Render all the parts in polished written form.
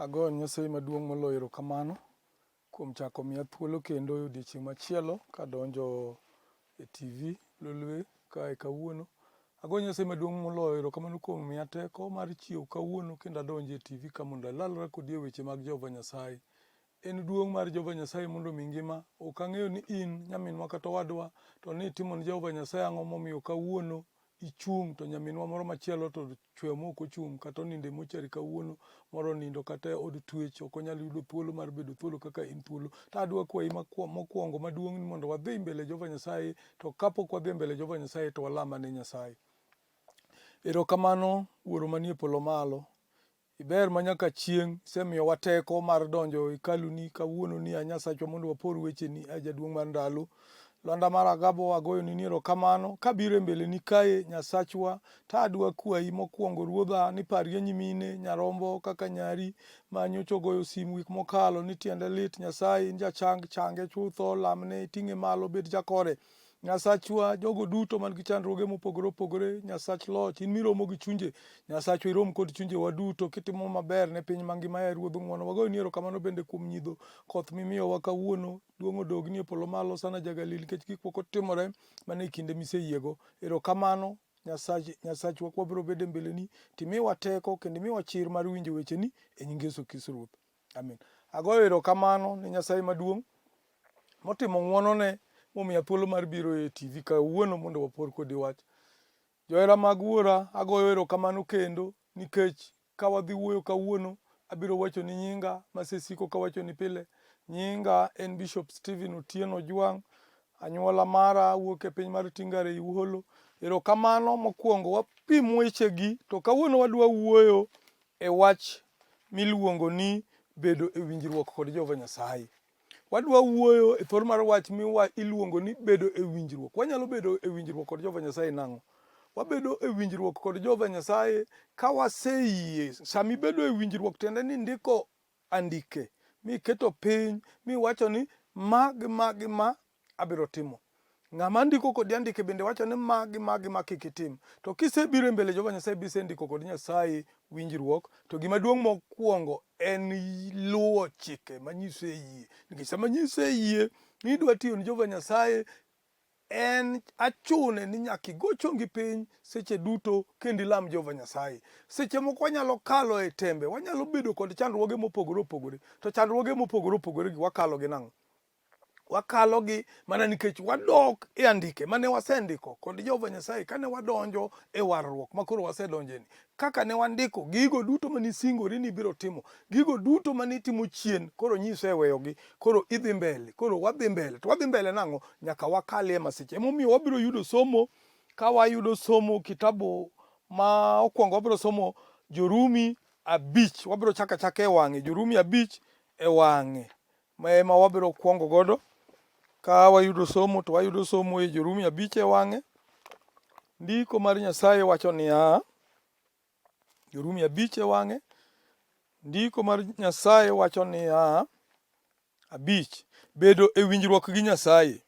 Agoyo ne Nyasaye maduong' moloyo erokamano kuom chako miya thuolo kendo e odiechieng' machielo kadonjo e TV Lolwe kae kawuono. Agoyo ne Nyasaye maduong' moloyo erokamano kuom miya teko mar chiew kawuono kendo adonjo e TV ka mondo alalra kodi e weche mag Jehova Nyasaye. En duong' mar Jehova Nyasaye mondo omi ngima. Ok ang'eyo ni in nyaminwa kata owadwa to ni itimo ne Jehova Nyasaye ang'o momiyo kawuono ichung' to nyaminwa moro machielo to chwe mok ochung' kata onindo e mochari kawuono, moro onindo kata e od twech ok onyal yudo thuolo mar bedo thuolo kaka in thuolo. To adwa kwayi mokwongo maduong' ni mondo wadhi mbele Jehova Nyasaye to kapok wadhi mbele Jehova Nyasaye to walam ane Nyasaye. Erokamano Wuoro manie polo malo. Iber ma nyaka chieng', isemiyowa teko mar donjo e hekaluni kawuononi, a Nyasachwa, mondo wapor wecheni, a Jaduong' mar ndalo. Lwanda mar Agabo, agoyoni ni erokamano. Kabiro e mbeleni kae, Nyasachwa, to adwa kwayi mokwongo, Ruodha, ni parie nyimine, Nyarombo kaka nyari ma nyocha ogoyo simu wik mokalo ni tiende lit. Nyasaye, in jachang, change chutho, lamne, iting'e malo, bed jakore. Nyasachwa, jogo duto man gi chandruoge mopogore opogore, Nyasach loch, in miromo gi chunje, Nyasachwa irom kod chunjewa duto kitimo maber ne piny mangima ya Ruodh ng'wono. Wagoyoni erokamano bende kuom nyidho koth mimiyowa kawuono. Duong' odogni e polo malo sana ja-Galili nikech gik moko timore mana e kinde miseyiego. Erokamano Nyasach, Nyasachwa kwabiro bedo e mbeleni, timiwa teko kendo imiwa chir mar winjo wecheni e nying Yesu Kristo Ruoth. Amin. Agoyo erokamano ne Nyasaye maduong' motimo ng'wonone momiya thuolo mar biro e TV kawuono mondo wapor kodi wach. Johera mag wuora, agoyo erokamano kendo nikech ka wadhi wuoyo kawuono, abiro wacho ni nyinga masesiko kawacho ni pile. Nyinga en Bishop Stephen Otieno Ojwang', anyuola mara wuok e piny mar Tingare ei Wuholo. Erokamano mokwongo wapim wechegi to kawuono wadwa wuoyo e wach miluongo ni bedo e winjruok kod Jehova Nyasaye. Wadwa wuoyo e thor mar wach miwa iluongo ni bedo e winjruok. Wanyalo bedo e winjruok kod Jehova Nyasaye nang'o? Wabedo e winjruok kod Jehova Nyasaye ka waseyie. Sama ibedo e winjruok tiende ni indiko andike miketo piny miwacho ni ma gi ma gi ma abiro timo. Ng'ama ndiko kodi andike bende wacho ni ma gi ma gi ma kik itim. To kisebiro e mbele Jehova Nyasaye bisendiko kod Nyasaye winjruok, to gima duong' mokwongo en luwo chike manyiso e yie. Nikech sama nyiso e yie ni idwa tiyo ne Jehova Nyasaye, en achune ni nyaka igo chongi piny seche duto kendo ilam Jehova Nyasaye. Seche moko wanyalo kalo e tembe, wanyalo bedo kod chandruoge mopogore opogore. To chandruoge mopogore opogore gi wakalo gi nang'o? Wakalogi mana nikech wadok e andike mane wasendiko kod Jehova Nyasaye kane wadonjo e warruok ma koro wasedonjeni. Kaka ne wandiko gigo duto mane isingori ni ibiro timo, gigo duto mane itimo chien, koro nyiso e weyogi, koro idhi mbele, koro wadhi mbele. To wadhi mbele nang'o? Nyaka wakalie masiche. Emomiyo wabiro yudo somo, ka wayudo somo kitabu ma okwongo wabiro somo Jorumi abich, wabiro chako achaka e wang'e, Jorumi abich e wang'e. ma ema wabiro kwongo godo. Ka wayudo somo to wayudo somo e Jorumi abich e wang'e. Ndiko mar Nyasaye wacho niya, Jorumi abich e wang'e. Ndiko mar Nyasaye wacho niya, abich, bedo e winjruok gi Nyasaye.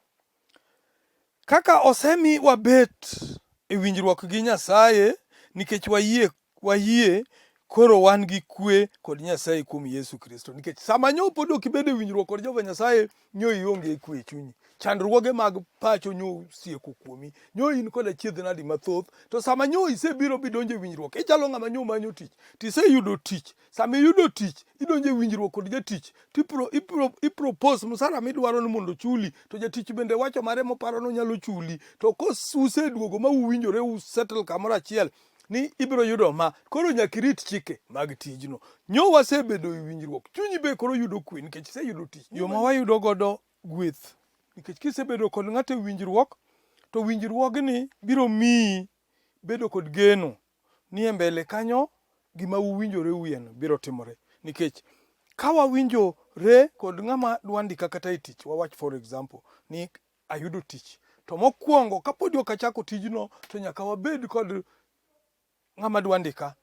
Kaka osemi wabet e winjruok gi Nyasaye nikech wayie wayie koro wan gi kwe kod Nyasaye kuom Yesu Kristo. Nikech sama nyo pod ok ibedo e winjruok kod Jehova Nyasaye, nyo ionge kwe e chunyi. Chandruoge mag pacho nyo osieko kuomi. Nyo in kod achiedh nadi mathoth. To sama nyo isebiro bidonjo e winjruok, ichalo ng'ama nyo manyo tich. Tiseyudo tich. Sama iyudo tich, idonjo e winjruok kod jatich, to ipro, ipro, ipropose msara midwaro ni mondo ochuli, to jatich bende wacho mare moparo ni onyalo chuli. To koseduogo ma uwinjore usettle kamoro achiel ni ibiro yudo ma, koro nyaka irit chike mag tijno. Nyo wasebedo e winjruok, chunyi be koro yudo kwe nikech iseyudo tich. Yo ma wayudo godo gweth, nikech kisebedo kod ng'ato e winjruok, to winjruogni biro miyi bedo kod geno ni e mbele kanyo gima uwinjore uyeno biro timore nikech ka wawinjore kod ng'ama dwa ndika kata e tich wawach for example ni ayudo tich to mokwongo kapodi ok achako tijno to nyaka wabed kod ng'ama dwa ndika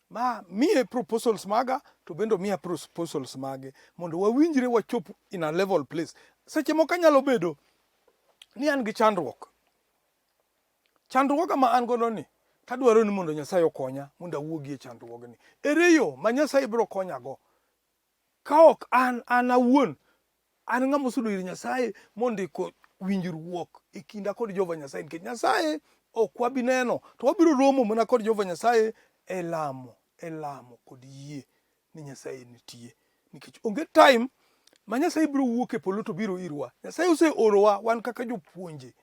ma miye proposals maga to bende omiya proposals mage mondo wawinjre wachop in a level place seche moko anyalo bedo ni an gi chandruok Chandruoga ma an godo ni, tadwaro ni mondo Nyasaye okonya mondo awuogie chandruogni. Ere yo ma Nyasaye biro konyago? Ka ok an an awuon an ng'ama osudo ir Nyasaye mondiko winjruok e kinda kod Jehova Nyasaye nikech Nyasaye ok wabi neno to wabiro romo mana kod Jehova Nyasaye e lamo e lamo kod yie ni Nyasaye nitie nikech onge time ma Nyasaye biro wuok e polo to biro irwa. Nyasaye oseorowa wan kaka jopuonje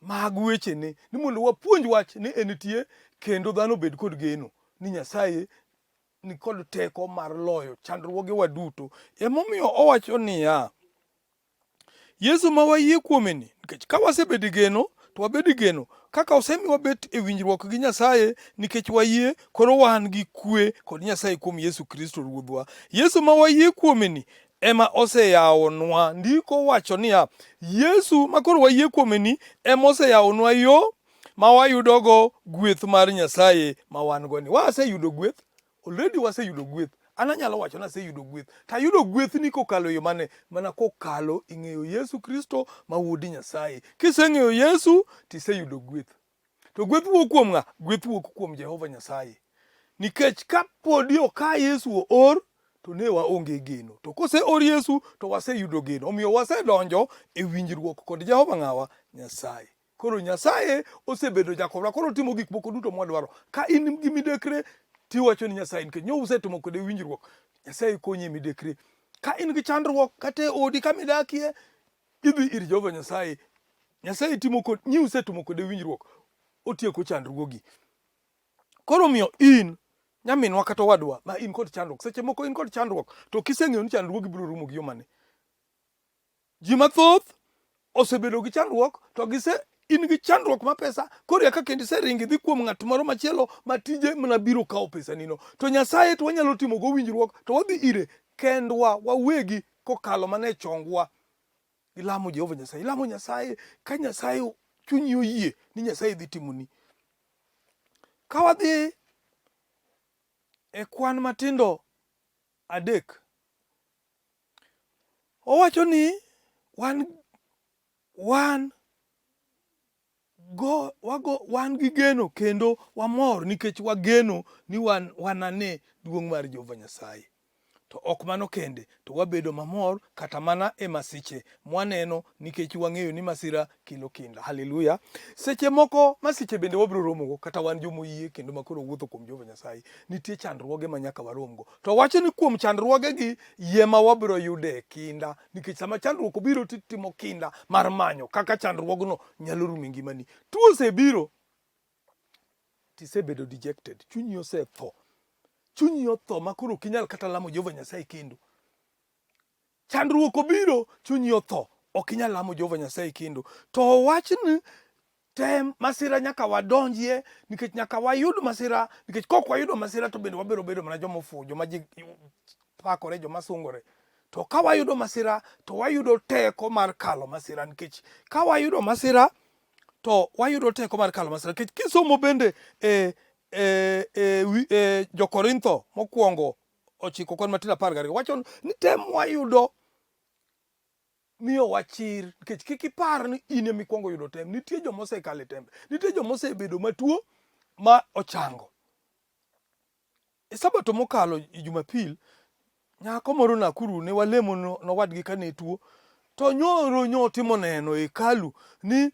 mag wechene ni mondo wapuonj wach ni entie kendo dhano obed kod geno ni Nyasaye ni kod teko mar loyo chandruogewa duto. Emomiyo owacho niya, Yesu ma wayie kuomeni, nikech ka wasebedo e geno, to wabedo e geno. Kaka osemiwa bet e winjruok gi Nyasaye nikech wayie, koro wan gi kwe kod Nyasaye kuom Yesu Kristo Ruodhwa. Yesu ma wayie kuomeni ema oseyawonwa. Ndiko wacho niya, Yesu ma koro wayie kuomeni ema oseyawonwa yo ma wayudogo gweth mar Nyasaye ma wan go ni. Waseyudo gweth, already waseyudo gweth. An anyalo wacho ni aseyudo gweth. To ayudo gwethni kokalo e yo mane? Mana kokalo e ng'eyo Yesu Kristo ma Wuod Nyasaye. Kiseng'eyo Yesu, tiseyudo gweth. To gweth wuok kuom ng'a? Gweth wuok kuom Jehova Nyasaye. Nikech ka podi ok Yesu oor, to ne waonge geno. To koseor Yesu, to waseyudo geno. Omiyo wasedonjo e winjruok kod Jehova ng'awa? Nyasaye. Koro Nyasaye osebedo jakorwa, koro otimo gik moko duto mwadwaro. Ka in gi midekre, tiwacho ni Nyasaye nikech nyo usetimo kode winjruok. Nyasaye konyi e midekre. Ka in gi chandruok kata e odi kama idakie, idhi ir Jehova Nyasaye. Nyasaye timo kod nyi usetimo kode winjruok, otieko chandruogi. Koro omiyo in nyaminwa kata owadwa ma in kod chandruok, seche moko in kod chandruok to kiseng'eyo ni chandruogi biro rumo gi yo mane? Ji mathoth osebedo gi chandruok to gise in gi chandruok ma pesa koro eka kendo iseringo idhi kuom ng'at moro machielo ma tije mana biro kawo pesanino. To Nyasaye to wanyalo timo go winjruok to wadhi ire kendwa wawegi kokalo mana e chongwa. Ilamo Jehova Nyasaye, ilamo Nyasaye ka Nyasaye chunyi oyie ni Nyasaye dhi timoni. Ka wadhi e kwan matindo adek Owacho ni wan wan go wago wan gi geno kendo wamor nikech wageno ni wan wanane duong' mar Jehova Nyasaye. To ok mano kende, to wabedo mamor kata mana e masiche mwaneno nikech wang'eyo ni masira kelo kinda. Haleluya! Seche moko masiche bende wabiro romogo kata wan jomoyie kendo ma koro wuotho kuom Jehova Nyasaye. Nitie chandruoge ma nyaka waromgo. To wacho ni kuom chandruogegi yie ma wabiro yude kinda nikech sama chandruok obiro titimo kinda mar manyo kaka chandruogno nyalo rumo e ngimani. Tuo osebiro tisebedo dejected, chunyi osetho. Chunyi otho ma koro ok inyal kata lamo Jehova Nyasaye kendo. Chandruok obiro, chunyi otho, ok inyal lamo Jehova Nyasaye kendo. To wach ni tem masira nyaka wadonjie nikech nyaka wayud masira nikech kok wayudo masira to bende wabiro bedo mana joma ofuwo, joma ji pakore, joma sungore. To ka wayudo masira to wayudo teko mar kalo masira nikech ka wayudo masira to wayudo teko mar kalo masira nikech kisomo bende e, e, e, e Jo-Korintho mokwongo ochiko kwan matindo 12 wacho ni tem wayudo miyowa chir nikech kik ipar ni in ema ikwongo yudo tem. Nitie joma osekalo e tembe, nitie joma osebedo matuo ma ochango. E sabato mokalo e Jumapil, nyako moro Nakuru ne walemo nowadgi ka ne tuo, to nyoro nyotimo neno e hekalu ni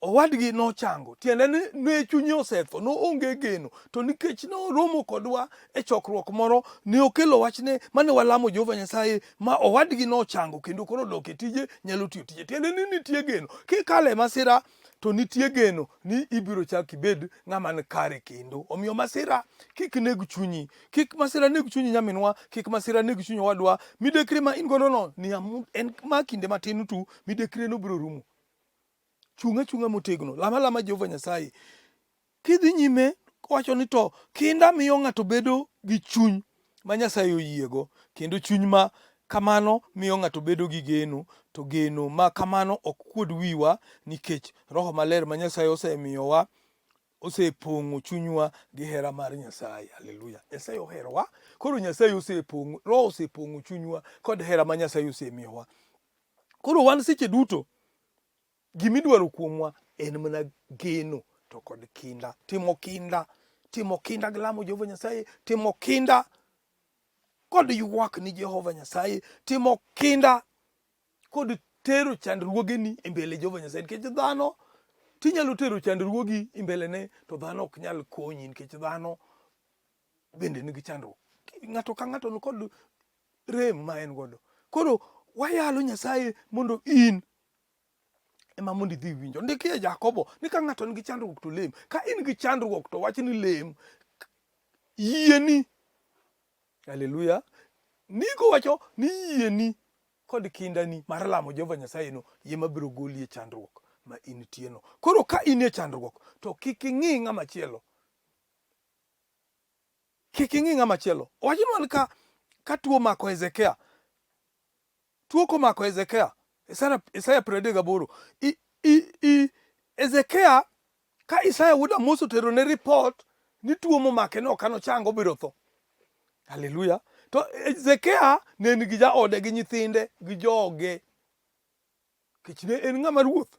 Owadgi nochango, tiende ni ne chunye osetho, noonge geno. To nikech noromo kodwa e chokruok moro, ne okelo wachne mane walamo Jehova Nyasaye ma owadgi nochango kendo koro odok e tije, nyalo tiyo tije. Tiende ni nitie geno. Kikalo e masira to nitie geno ni ibiro chak ibed ng'ama ni kare kendo. Omiyo masira kik neg chunyi. Kik masira neg chunyi nyaminwa, kik masira neg chuny owadwa. Midekre ma in godo no ni en ma kinde matin tu, midekre no biro rumo. Chung' achung'a motegno, lam alama Jehova Nyasaye. Kidhi nyime wacho ni to kinda miyo ng'ato bedo gi chuny ma Nyasaye oyiego, kendo chuny ma kamano miyo ng'ato bedo gi geno, to geno ma kamano ok kuod wiwa nikech Roho Maler ma Nyasaye osemiyowa osepong'o chunywa gi hera mar Nyasaye. Haleluya! Nyasaye oherowa, koro Nyasaye osepong'o, Roho osepong'o chunywa kod hera ma Nyasaye osemiyowa. Koro wan seche duto gimidwaro kuomwa en mana geno to kod kinda, timo kinda, timo kinda gi lamo Jehova Nyasaye, timo kinda. kod ywak ni Jehova Nyasaye, timo kinda kod tero chandruogeni e mbele Jehova Nyasaye nikech dhano tinyalo tero chandruogi e mbelene to dhano ok nyal konyi nikech dhano bende nigi chandruok. Ng'ato ka ng'ato nikod rem ma en godo. Koro wayalo Nyasaye mondo in ema mondo idhi iwinj. Ondiki e Jakobo ni ka ng'ato nigi chandruok to lem. Ka in gi chandruok to wach ni lem. Yieni. Haleluya. Ndiko wacho ni yieni kod kindani mar lamo Jehova Nyasaye no yie biro goli e chandruok ma intieno. Koro ka in e chandruok to kik ing'i ng'ama chielo. Kik ing'i ng'ama chielo. Owachnwa ni ka tuo omako Hezekia, tuo komako Hezekia, Isaya 38, Hezekia ka Isaya wuod Amos otero ne report ni tuo momake no ok anochang obiro tho. Haleluya. To Hezekia ne nigi jaode gi nyithinde gi joge. Nikech ne en ng'ama ruoth.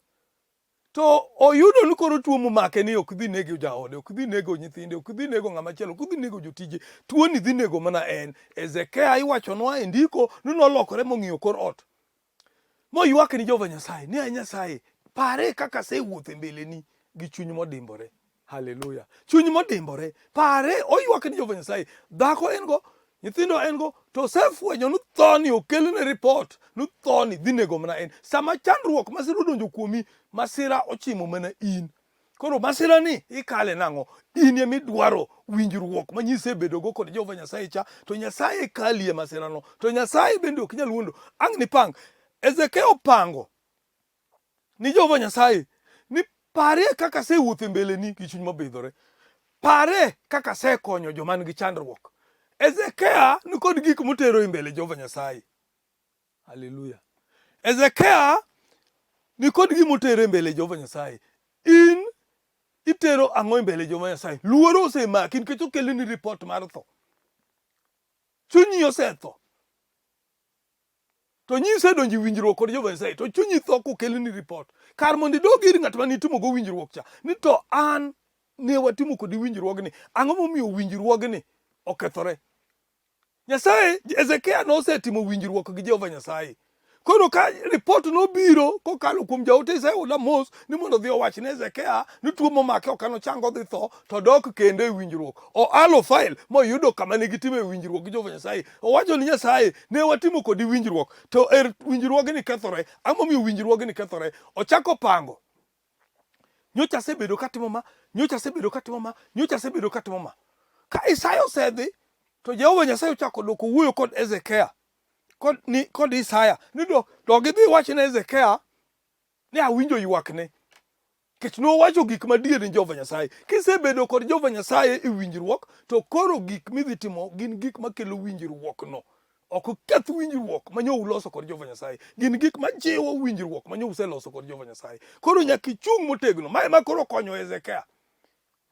To oyudo ni koro tuo momake ni ok dhi nego jaode, ok dhi nego nyithinde, ok dhi nego ng'ama chielo, ok dhi nego jotije. Tuoni dhi nego mana en. Hezekia iwachonwa e ndiko ni nolokore mong'iyo kor ot. Moywak ni Jehova Nyasaye, ni a Nyasaye, pare kaka asewuotho e mbeleni gi chuny modimbore. Haleluya. Chuny modimbore. Pare, oywak ni Jehova Nyasaye. Dhako en go, nyithindo en go, to osefwenyo ni thoni okelne report ni thoni dhi nego mana en. Sama chandruok masira odonjo kuomi, masira ochimo mana in. Koro masira ni ikale nang'o? In ema idwaro winjruok ma nyisebedogo kod Jehova Nyasaye cha, to Nyasaye kali e masirano. To Nyasaye bende ok nyal wuondo. Ang' nipang. Ezekiel opango ni Jehova Nyasaye ni parie kaka asewuotho e mbeleni gi chuny mobidhore. Pare kaka asekonyo joma nigi chandruok. Ezekia ni kod gik motero e mbele Jehova Nyasaye. Haleluya. Ezekia ni kod gima otero e mbele Jehova Nyasaye. In itero ang'o e mbele Jehova Nyasaye? Luoro osemaki nikech okelni ripot mar tho. Chunyi osetho. To nyise donjo e winjruok kod Jehova Nyasaye to chunyi tho kokelni ripot. Kar mondo idog ir ng'at mane itimogo winjruok cha ni to an ne watimo kodi winjruogni, ang'o momiyo winjruogni okethore? Nyasaye, Hezekia nosetimo winjruok gi Jehova Nyasaye. Koro ka ripot nobiro kokalo kuom jaote Isaya wuod Amos ni mondo odhi owach ne Hezekia ni tuo momake ok anochang odhi tho, to dok kendo e winjruok. Oalo file moyudo kama ne gitime winjruok gi Jehova Nyasaye. Owacho ni Nyasaye, ne watimo kodi winjruok, to er winjruogni kethore. Ang'o momiyo winjruogni kethore? Ochako pango. Nyocha asebedo katimo ma, nyocha asebedo katimo ma, nyocha asebedo katimo ma. Ka Isaya osedhi, to Jehova Nyasaye ochako dok owuoyo kod Hezekia kod, ni, kod Isaya ni do, dog idhi iwach ne Hezekia ni awinjo ywakne. Nikech nowacho gik madier ni Jehova Nyasaye. Kisebedo kod Jehova Nyasaye e winjruok, to koro gik midhi timo gin gik makelo winjruokno. Ok keth winjruok ma nyo uloso kod Jehova Nyasaye. Gin gik ma jiwo winjruok ma nyo useloso kod Jehova Nyasaye. Koro nyaka ichung' motegno. Ma ema koro konyo Hezekia.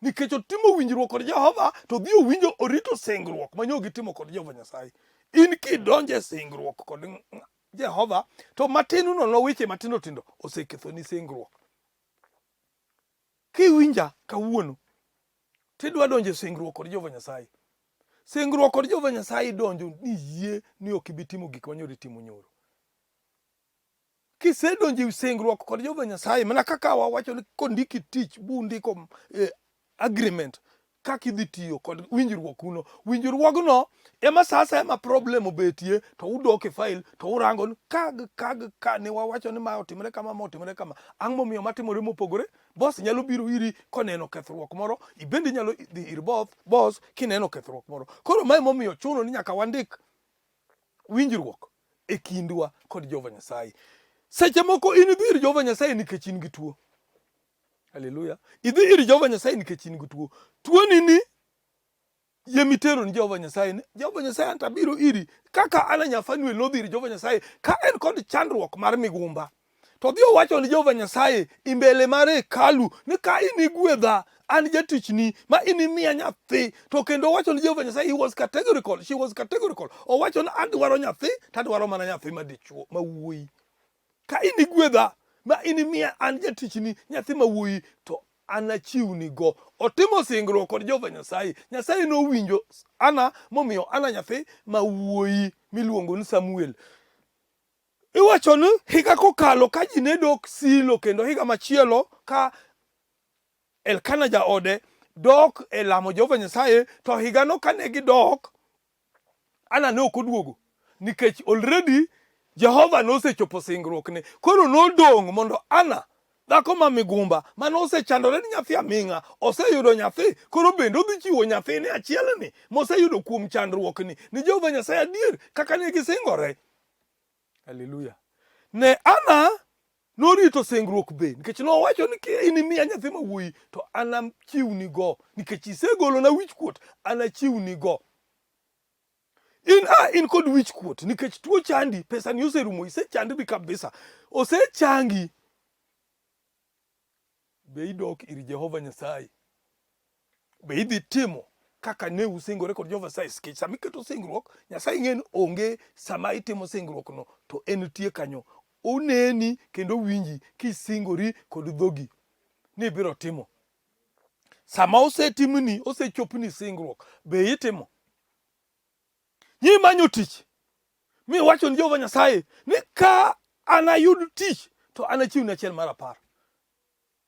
Nikech otimo winjruok kod Jehova, to odhi owinjo orito singruok ma nyo gitimo kod Jehova Nyasaye. In kidonjo e singruok kod Jehova, to matin nono weche matindo tindo osekethoni singruok. Kiwinja kawuono, tidwa donjo e singruok kod Jehova Nyasaye. Singruok kod Jehova Nyasaye idonjo ni yie ni ok ibi timo gik manyoro itimo nyoro. Kisedonjo e singruok kod Jehova Nyasaye, mana kaka wawacho ni kondiki tich bundiko eh, agreement kaka idhi tiyo kod winjruok uno. Winjruogno ema sa asaya ma problem obetie to udok e file to urango ni ka gi ka gi ka ne wawacho ni ma otimre kama ma otimre kama. Ang'o momiyo matimore mopogore? Boss nyalo biro iri koneno kethruok moro, ibende inyalo dhi ir boss kineno kethruok moro. Koro mae momiyo chuno ni nyaka wandik winjruok e kindwa kod Jehova Nyasaye. Seche moko in idhi ir Jehova Nyasaye nikech in gi tuo. Haleluya. Idhi ir Jehova Nyasaye nikech in gi tuo. Tuoni ni yie mitero ni Jehova Nyasaye ni Jehova Nyasaye an to abiro iri kaka Ana nya Fanuel nodhi ir Jehova Nyasaye ka en kod chandruok mar migumba. To odhi owacho ni Jehova Nyasaye i mbele mar hekalu ni ka in igwedha an jatichni ma in imiya nyathi to kendo owacho ni Jehova Nyasaye he was categorical she was categorical owacho ni adwaro nyathi to adwaro mana nyathi ma dichuo ma wuoyi ka in igwedha ma in imiya an jatichni nyathi ma wuoyi to anachiwnigo. Otimo singruok kod Jehova Nyasaye. Nyasaye nowinjo Ana momiyo Ana nyathi ma wuoyi miluongo ni Samuel. Iwacho ni higa kokalo ka ji ne dok Silo kendo higa machielo ka Elkana jaode dok e lamo Jehova Nyasaye to higano kane gidok Ana ne ok oduogo nikech already Jehova nosechopo singruokne. Koro nodong' mondo Ana dhako ma migumba mane osechandore ni nyathi aming'a oseyudo nyathi koro bende odhi chiwo nyathine achielni moseyudo kuom chandruokni ni Jehova Nyasaye adier kaka ne gisingore. Haleluya. Ne Ana norito singruok be nikech nowacho ni ka in imiya nyathi ma wuoyi to anachiwnigo nikech isegolona wichkuot anachiwnigo. In a in kod wichkuot nikech tuo chandi, pesani oserumo, isechandri kabisa, osechangi. Be idok ir Jehova Nyasaye? Be idhi timo kaka ne usingore kod Jehova Nyasaye? Nikech sama iketo singruok, Nyasaye ng'e ni onge sama itimo singruokno to en tie kanyo. Oneni kendo owinji kisingori kod dhogi ni ibiro timo. Sama osetimni, osechopni singruok, be itimo? Nyimanyo tich miwacho ni Jehova Nyasaye ni ka anayud tich to anachiwni achiel mar apar.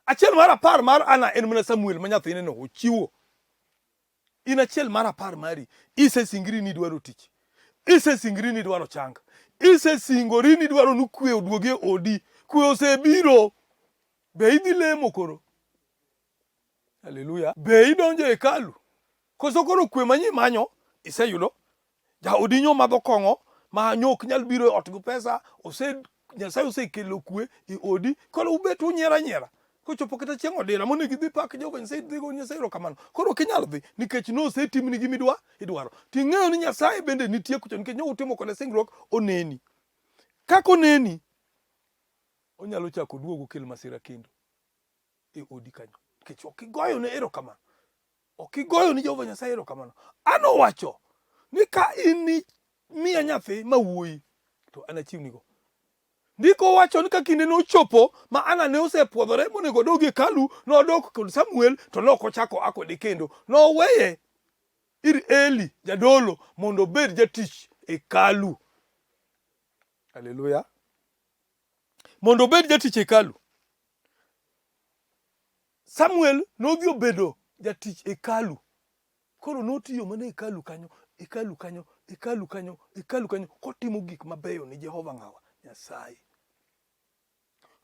Achiel mar apar mar Ana en mana Samuel ma nyathine no ochiwo. In achiel mar apar mari isesingri ni idwaro tich. Isesingri ni idwaro chang. Isesingori ni idwaro ni kwe oduogi e odi. Kwe osebiro. Be idhi lemo koro? Haleluya. Be idonjo e hekalu? Koso koro kwe ma nyimanyo iseyudo? Jaodi nyo madho kong'o ma nyo ok nyal biro e ot gi pesa, ose Nyasaye osekelo kwe e odi, koro ubet unyiero anyiera. Kochopo kata chieng' odira monego idhi pak Jehova Nyasaye, idhi go Nyasaye erokamano. Koro ok inyal dhi nikech nosetimni gima idwa idwaro. Ting'eyo ni Nyasaye bende nitie kucha nikech nyo utimo kode singruok, oneni. Kaka oneni, onyalo chako oduog okel masira kendo e odi kanyo nikech ok igoyo ne erokamano. Ok igoyo ni Jehova Nyasaye erokamano. An owacho ni ka in miya nyathi ma wuoyi to anachiwnigo. Ndiko wacho ni ka kinde nochopo ma Ana ne osepwodhore monego odog e hekalu, nodok kod Samuel to ne ok ochako a kode kendo. Noweye ir Eli jadolo mondo obed jatich e hekalu. Haleluya. Mondo obed jatich e hekalu. Samuel nodhi obedo jatich e hekalu. Koro notiyo mana e hekalu kanyo, hekalu kanyo, hekalu kanyo, hekalu kanyo, kotimo gik mabeyo ni Jehova ng'awa? Nyasaye.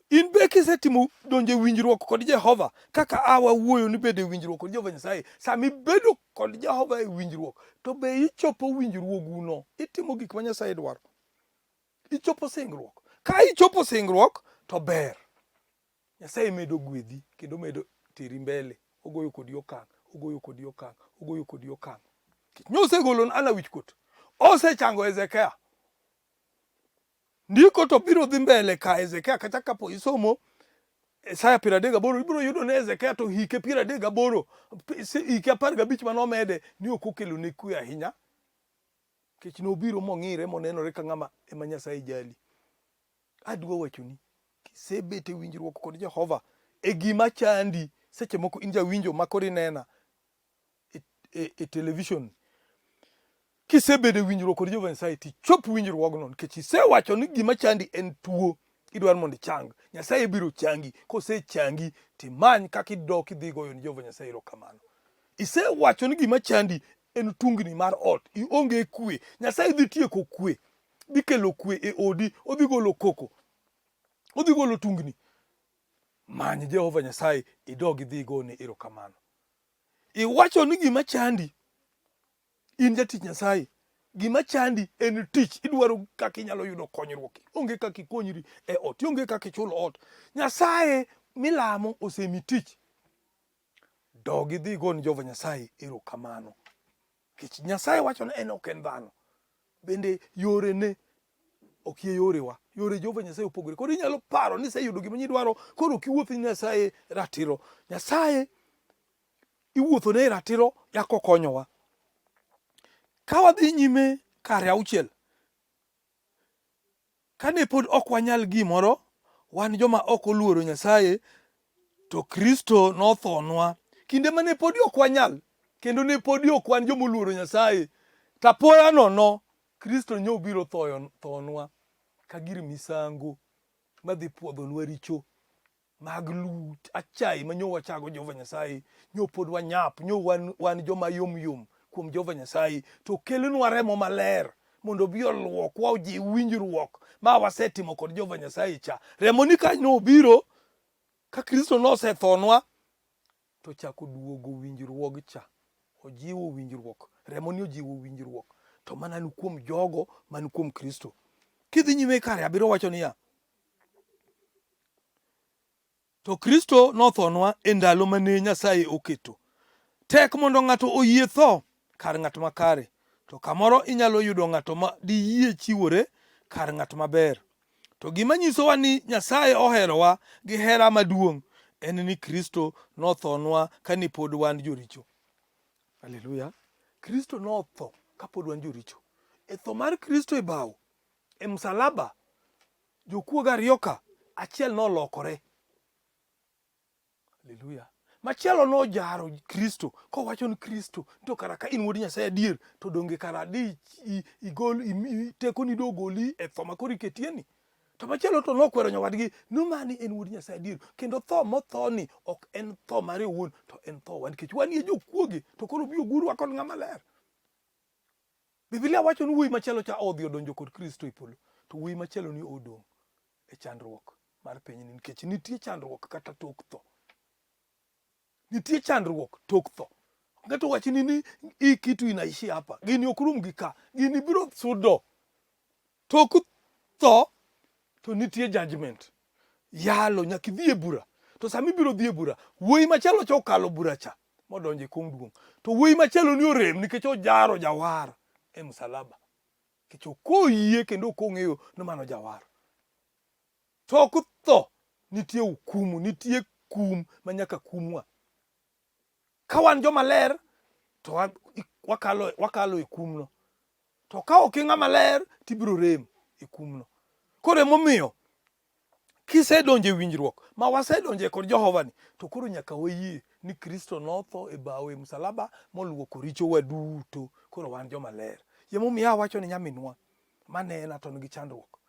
In be kisetimo donjo e winjruok kod Jehova, kaka a wawuoyo ni bedo e winjruok kod Jehova Nyasaye, sama ibedo kod Jehova e winjruok, to be ichopo winjruoguno, itimo gik ma Nyasaye dwaro. Ichopo singruok. Ka ichopo singruok, to ber. Nyasaye medo gwedhi kendo medo teri mbele, ogoyo kodi okang', ogoyo kodi okang', ogoyo kodi okang'. Nosegolo Ana wichkuot, osechango Hezekia. Ndiko to biro dhi mbele ka Hezekia kata kapo isomo Isaya 38 ibiro yudo ni Hezekia to hike 38 hike 15 mane omede ni ok okelo ne kwe ahinya nikech nobiro mong'ire monenore ka ng'ama ema Nyasaye jali. Adwa wachoni, kisebet e winjruok kod Jehova e gima chandi, seche moko in jawinjo ma koro inena e, e, e television, kisebedo e winjruok kod Jehova Nyasaye tichop winjruogno nikech isewacho ni gima chandi en tuo idwaro mondo ichang. Nyasaye biro changi, kosechangi timany kaka idok idhi goyo ni Jehova Nyasaye erokamano. Isewacho ni gima chandi en tungni mar ot, ionge kwe. Nyasaye dhi tieko kwe dhi kelo kwe e odi, odhi golo koko, odhi golo tungni. Many Jehova Nyasaye idog idhi igone erokamano. Iwacho ni gima chandi in jatich Nyasaye, gima chandi en tich, idwaro kaka inyalo yudo konyruok, onge kaka ikonyri e ot, onge kaka ichul ot. Nyasaye milamo osemi tich, dog idhi igone Jehova Nyasaye erokamano. Nikech Nyasaye wacho ni en ok en dhano. Bende yorene ok ye yorewa. Yore Jehova Nyasaye opogore. Koro inyalo paro ni iseyudo gima idwaro, koro ok iwuoth ni Nyasaye ratiro. Nyasaye iwuotho ne ratiro yako konyowa. Ka wadhi nyime kare auchiel, kane pod ok wanyal gimoro, wan joma ok oluoro Nyasaye, To Kristo nothonwa kinde mane podi ok wanyal kendo ne podi ok wan joma oluoro Nyasaye. To apoya nono Kristo nyo obiro thonwa ka gir misango madhi pwodhonwa richo mag lut achaye ma nyo wachago Jehova Nyasaye, nyo pod wanyap, nyo wan, wan joma yom yom kuom Jehova Nyasaye, to kelnwa remo maler mondo obi olwokwa ojiw winjruok ma wasetimo kod Jehova Nyasaye cha. Remo ni ka nobiro, ka Kristo nosethonwa, to chako duogo winjruog cha. Ojiwo winjruok. Remo ni ojiwo winjruok. To mana ni kuom jogo man kuom Kristo. Kidhi nyime kare abiriyo wacho niya, To Kristo nothonwa e ndalo mane Nyasaye oketo. Tek mondo ng'ato oyie tho kar ng'at makare, to kamoro inyalo yudo ng'ato ma diyie chiwore kar ng'at maber. To gima nyisowa ni Nyasaye oherowa gi hera maduong' en ni Kristo nothonwa kane pod wan joricho. Haleluya! Kristo notho kapod wan joricho. E tho mar Kristo e bao, e msalaba, jokuoge ariyoka, achiel nolokore. Haleluya. Machielo nojaro Kristo kowacho ni Kristo to kara ka in wuod Nyasaye adier to donge kara di igol tekoni do ogoli e tho ma koro iketieni. To machielo to nokwero nyawadgi ni mani en wuod Nyasaye adier kendo tho mothoni ok en tho mare owuon to en thowa nikech wanie jokuoge to koro obi ogurwa kod ng'ama ler. Biblia wacho ni wuoyi machielo cha odhi odonjo kod Kristo e polo, to wuoyi machielo ni odong' e chandruok mar pinyni nikech nitie chandruok kata tok tho. Nitie chandruok tok tho. Ng'ato wachni ni hii kitu inaishia hapa, gini ok rum gi ka, gini biro sudo tok tho to nitie judgment. Yalo nyaka idhi e bura, to sama ibiro dhi e bura, wuoyi machielo cha okalo bura cha modonjo e kom duong', to wuoyi machielo ni orem nikech ojaro jawar e msalaba, nikech ok oyie kendo ok ong'eyo ni mano jawar. Tok tho nitie hukumu, nitie kum ma nyaka kumwa. Ka wan joma ler to wakalo, wakalo e kumno, to ka ok ing'ama ler to ibiro rem e kumno. Koro emomiyo kisedonjo e winjruok ma wasedonje kod Jehova ni, to koro nyaka wayie ni Kristo notho e bao e msalaba moluoko richowa duto, koro wan joma ler. Emomiyo awacho ni nyaminwa manena to nigi chandruok,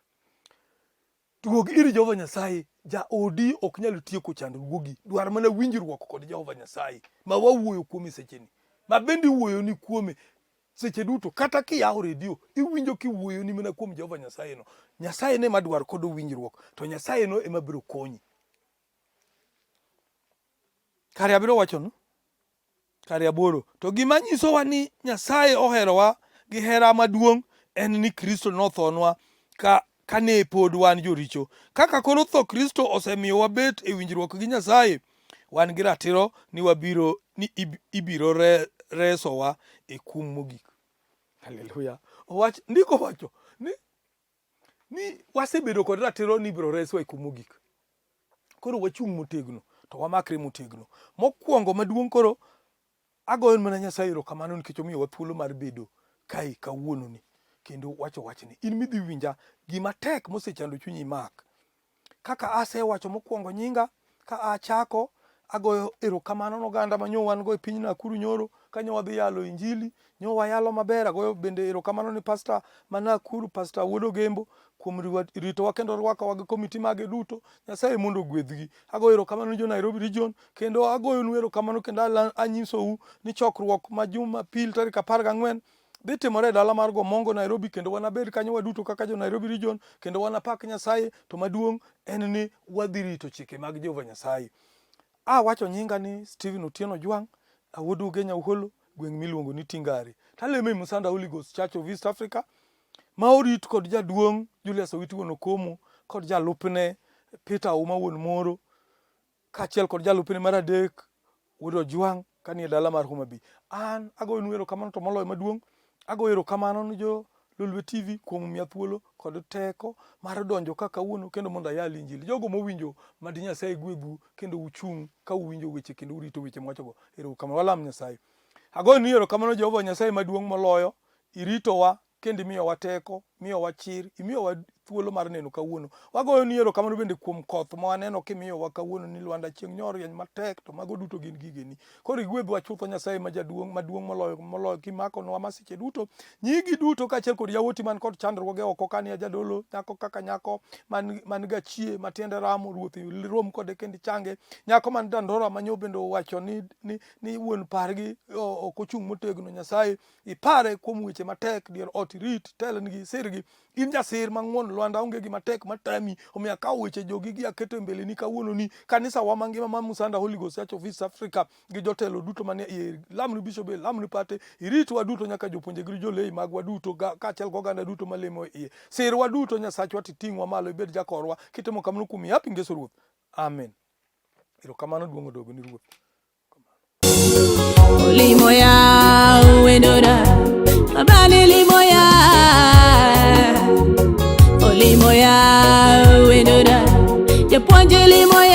duog ir Jehova Nyasaye. Jaodi ok nyal tieko chandruogi, dwar mana winjruok kod Jehova Nyasaye ma wawuoyo kuome secheni, ma bende iwuoyo ni kuome seche duto. Kata kiyawo redio iwinjo kiwuoyo ni mana kuom Jehova Nyasaye no. Nyasaye ne madwar kod winjruok, to Nyasaye no ema biro konyi. Kare abiro wachonu kare aboro. To gima nyisowa ni Nyasaye oherowa gi hera maduong' en ni Kristo nothonwa ka kane pod wan joricho. Kaka koro tho Kristo osemiyo wabet e winjruok gi Nyasaye, wan gi ratiro ni wabiro ni ibiro re, resowa e kum mogik. Haleluya. Owach ndiko wacho ni ni wasebedo kod ratiro ni ibiro reswa e kum mogik. Koro wachung' motegno to wamakre motegno. Mokwongo maduong' koro agoyo mana Nyasaye erokamano nikech omiyowa thuolo mar bedo kae kawuononi kendo wacho wachni. In midhi winja gima tek mosechando chunyi mak. Kaka asewacho mokwongo nyinga ka achako agoyo erokamano ne oganda ma nyo wan go e piny Nakuru nyoro ka nyo wadhi yalo injili nyo wayalo maber. Agoyo bende erokamano ni pasta ma Nakuru, Pasta Wuod Ogembo kuom ritowa kendo rwakowa gi komiti mage duto. Nyasaye mondo ogwedhgi. Agoyo erokamano ni jo Nairobi Region kendo agoyonu erokamano kendo anyisou ni chokruok ma Jumapil tarik 14 dhi timore e dala mar Gomongo Nairobi kendo wanabed kanyo waduto kaka jo Nairobi Region kendo wanapak Nyasaye to maduong' en ni wadhi rito chike mag Jehova Nyasaye. Awacho nyinga ni Stephen Otieno Ojwang', awuod Ugenya Uholo, gweng' miluongo ni Tingare. Talemo e Musanda Holy Ghost Church of East Africa ma orit kod jaduong' Julius Owiti wuon Okomo kod jalupne Peter Ouma wuon Moro kaachiel kod jalupne mar adek wuod Ojwang' kanie dala mar Homa Bay. An agoyonu erokamano to moloyo maduong' agoyo erokamano ne jo Lolwe TV kuom miya thuolo kod teko mar donjo ka kawuono kendo mondo ayal injili. Jogo mowinjo mad Nyasaye gwedhu kendo uchung' ka uwinjo weche kendo urito weche mwachogo. Erokamano. Walam Nyasaye. Agoyoni erokamano Jehova Nyasaye maduong' moloyo, iritowa kendo imiyowa teko. Imiyowa chir, imiyowa thuolo mar neno kawuono. Wagoyoni erokamano bende kuom koth ma waneno kimiyowa kawuono ni Lwanda chieng' nyo orieny matek to mago duto gin gigeni. Koro igwedhwa chutho Nyasaye ma jaduong' maduong' moloyo moloyo kimakonwa masiche duto. Nyigi duto kaachiel kod yawuoti man kod chandruoge oko kani a jadolo, nyako kaka nyako man, man gachie matiende ramo, Ruoth rom kode kendo ichange. Nyako man Dandora manyo bende owacho ni, ni, ni wuon pargi ok ochung' motegno Nyasaye ipare kuom weche matek dier ot irit telnigi sirgi in jasir mang'won Lwanda onge gima tek matami omiyo akawo weche jogi gi aketo e mbeleni kawuono ni kanisa wa mangima ma Musanda Holy Ghost Church of East Africa gi jotelo duto manie iye lamni bishobe lamni pate iritwa duto nyaka jopuonje gi jolei magwa duto kaachiel gi oganda duto malemo e iye sirwa duto Nyasachwa titing'wa malo ibed jakorwa kitimo kamano kuom yapi ngeso Ruoth amen erokamano duong' odogo ni Ruoth Olimo ya wendora Abani limo ya Olimo ya wendora Japuonj limo ya.